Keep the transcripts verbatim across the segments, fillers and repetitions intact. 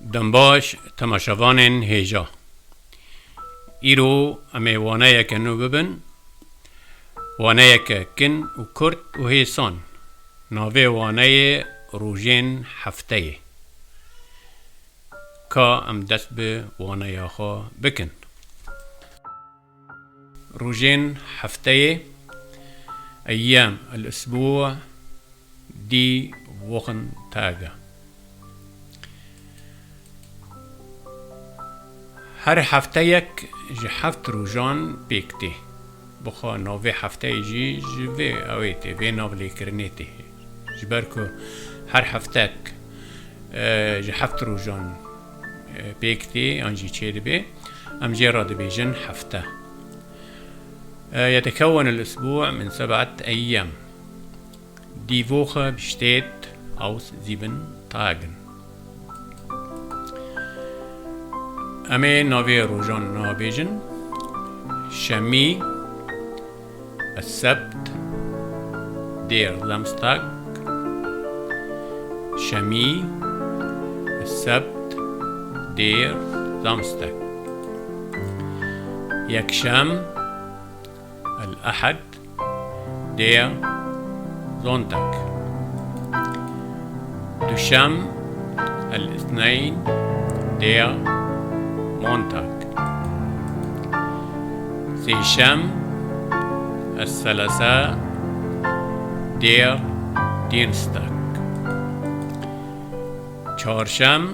Dembaş temaşevanên hêja. Îro em ê waneyeke nû bibin. Waneyeke kin û kurt û hêsan. Navê waneyê Rojên Hefteyê. Ka em dest bi waneya xwe bikin. Rojên hefteyê, eyyam el-usbû, die Wochentage. Her hefteyek ji heft rojan pêk tê. Bi xwe navê hefteyê jî ji vê ewê tê, vê nav lêkirinê tê. Ji ber ku her heftek, e, ji heft rojan, e, pêk tê yan jî çêdibe, em jê re dibêjin hefte. E, يتكون الأسبوع من سبعة أيام. Die Woche besteht aus sieben Tagen. Em ê navê rojan nabêjin. Şemî, السبت، der Samstag. Şemî, السبت، der Samstag. Yekşem، الأحد، der Sonntag. Duşem، الاثنين، der Montag. Sêşem، الثلاثاء، der Dienstag. Çarşem،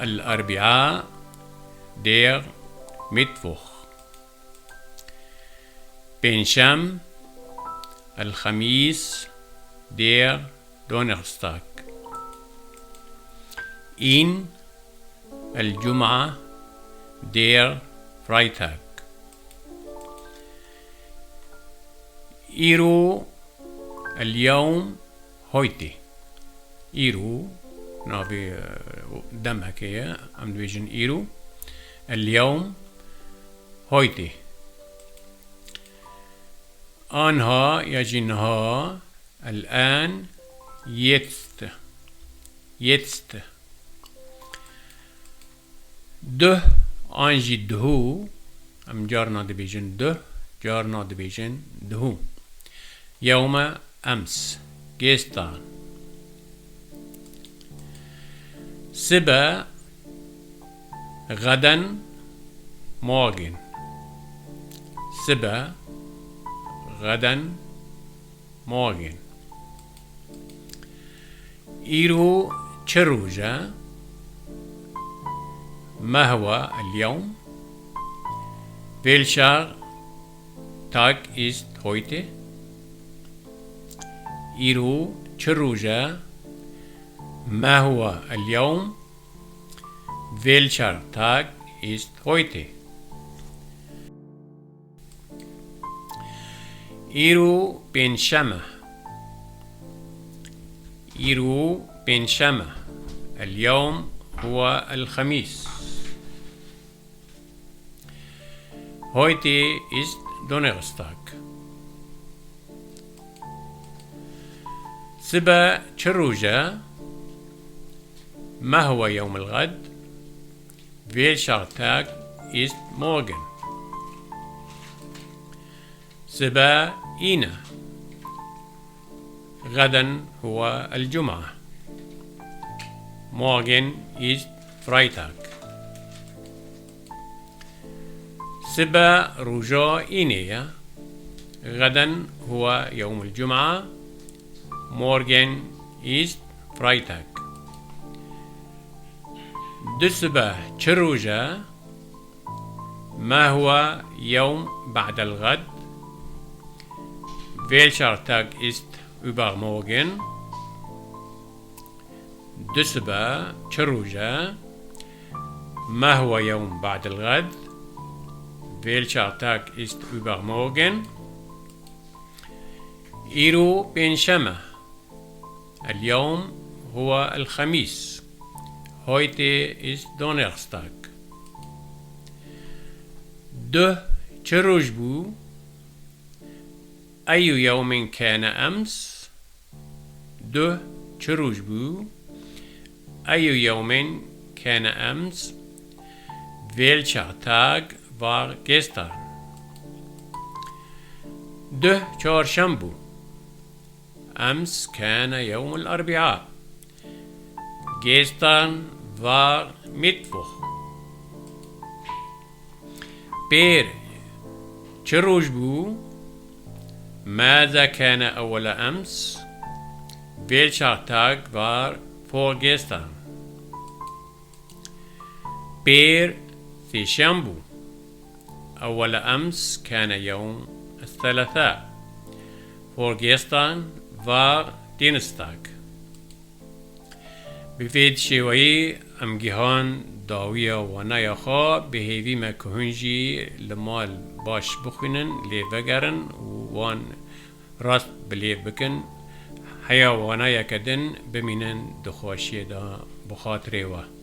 الأربعاء، der Mittwoch. Pêncşem، الخميس، der Donnerstag. În، الجمعة، der Freitag. Îro، اليوم، heute. Îro, navê, e, demekê ye, em dibêjin îro. اليوم، heute. Anha ya jî niha، الآن، jetzt. Jetzt. Duh an jî duhû, em carna dibêjin duh, carna dibêjin duhû. Yewme ems, gestern. Sibe، غداً، morgen. Sibe، غداً، morgen. Îro çi roj e؟ ما هو اليوم؟ Welcher Tag ist heute؟ Îro çi roj e؟ ما هو اليوم؟ Welcher Tag ist heute؟ Îro pêncşem e. Îro pêncşem e. اليوم هو الخميس. Heute ist Donnerstag. Sibe çi roj e؟ ما هو يوم الغد؟ Welcher Tag ist morgen؟ Sibe în e. غداً هو الجمعة. Morgen ist Freitag. Sibe roja înê ye. غداً هو يوم الجمعة. Morgen ist Freitag. Dusibe çi roj e؟ ما هو يوم بعد الغد؟ Welcher Tag ist übermorgen؟ Dusibe çi roj e؟ ما هو يوم بعد الغد؟ Welcher Tag ist übermorgen؟ Îro pêncşem e. اليوم هو الخميس. Heute ist Donnerstag. Duh çi roj bû؟ أي يوم كان أمس؟ Duh çi roj bû؟ أي يوم kenne Ems. Welcher Tag war gestern? Duh çarşem bû. Ems kenne yewm el-erbia. Gestern war Mittwoch. Pêr çi roj bû? Maza kenne ewwela ems? Welcher Tag war vorgestern? Pêr sêşem bû. Ewwela ems kenne yewm thalatha. Vorgestern war Dienstag. Bi vê şêweyî em gihan dawiya waneya xwe, bi hêvî me ku hûn jî li mal baş bixwînin, lê vegerin û wan rast bi lê bikin, heya waneyeke din bimînin di xweşiyê de bi xatirê we.